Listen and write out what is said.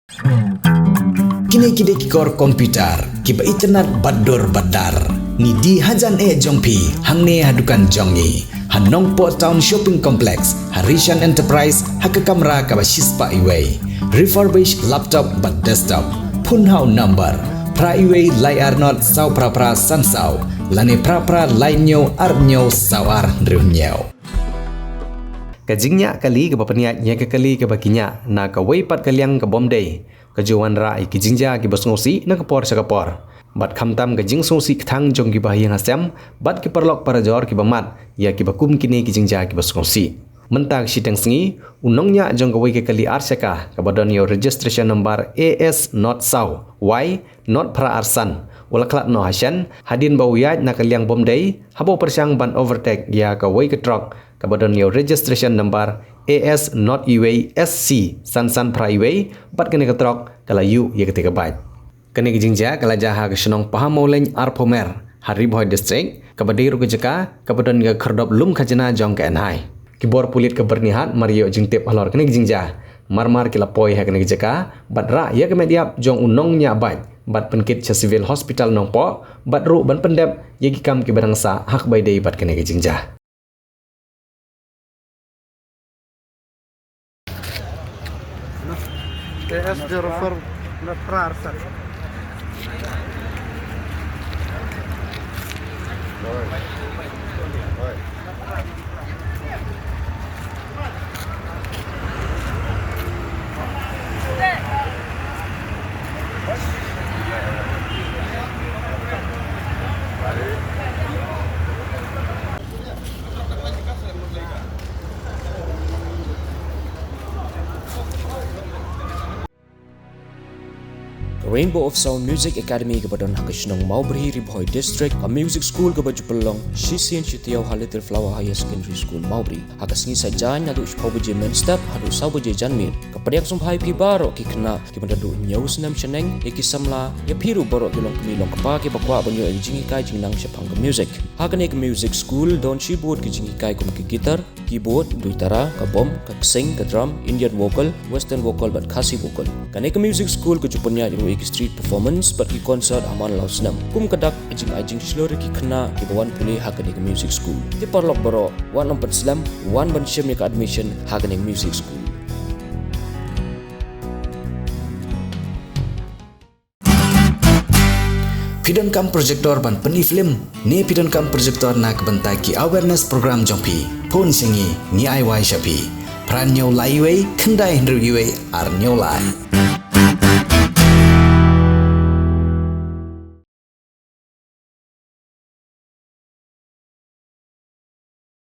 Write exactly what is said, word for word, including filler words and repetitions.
Kine ki dei ki kor computer kiba itynnad bad dur bad dar. Ngi die hajan eh jong phi hangne ha dukan jong ngi ha Nongpoh Town Shopping Complex, ha Rishan Enterprise, ha ka kamra kaba shispah iwei. Refurbish laptop bad desktop. Phone ha u number phra iwei lai ar not saw phra phra san saw, lane phra phra lai hynñiew ar hynñiew saw ar hynriew hynñiew. Ka jingñiah kali kaba pynïaid ïa ka kali kaba ki ñiah na kawei pat ka liang ka bym dei, ka ju wanrah ïa ki jingjia kiba sngewsih na ka por sha ka por. Bad khamtam ka jingsngewsih kthang jong kiba ha ïing ha sem bad ki paralok parajor kiba mad ïa kiba kum kine ki jingjia kiba sngewsih. Mynta ka shiteng sngi, u nongñiah jong kawei ka kali ar shaka kaba don ïa u registration number A S not saw Y not phra ar san, u la khlad noh ha shen hadien ba u ïaid na ka liang bym dei, haba u pyrshang ban overtake ïa kawei ka trok kaba don ïa u registration number A S not iwei S C san san phra iwei, bad kane ka trok ka la ïuh ïa katei ka bike. Kane ka jingjia ka la jia ha ka shnong Pahammawlein Arphew Mer, ha Ri Bhoi District, kaba dei ruh ka jaka kaba don ïa ka khyrdop lum khajna jong ka N I. Ki bor pulit ka Byrnihat mar ïoh jingtip halor kane ka jingjia, mar mar ki la poi ha kane ka jaka bad rah ïa ka met ïap jong u nongñiah bike bad pynkit sha Civil Hospital Nongpoh, bad ruh ban pyndep ïa ki kam kiba dang sah ha kaba ïadei bad kane ka jingjia. Ka Rainbow of Sound Music Academy kaba don ha ka shnong Mawbri, Ri Bhoi District, ka music school kaba ju pynlong shisien shi taïew ha Little Flower Higher Secondary School, Mawbri. Ha ka sngi Saitjaiñ naduh shiphew baje mynstep haduh saw baje janmiet. Ka pdiang sngewbha ïa phi baroh ki khynnah kiba naduh hynñiew snem shaneng, ïa ki samla, ïa phi ruh baroh ki longkmie longkpa kiba kwah ban ïoh ïa ka jinghikai jingnang shaphang ka music. Ha kane ka music school don shibun ki jinghikai kum ka guitar, keyboard, duitara, ka bom, ka ksing, ka drum, Indian vocal, western vocal bad Khasi vocal. Kane ka music school ka ju pynïaid ruh ïa ki street performance bad ki concert ha man la u snem. Kum ka dak ka jingai jingshlur ïa ki khynnah kiba wan pule ha kane ka music school. Te paralok baroh, wat nym pynslem, wan ban shim ïa ka admission ha kane ka music school. Phi donkam projector ban pyni film ne phi donkam projector na ka bynta ki awareness program jong phi? Phone sha ngi, ngi ai wai sha phi. Phra hynñiew lai iwei, khyndai hynriew iwei, ar hynñiew lai.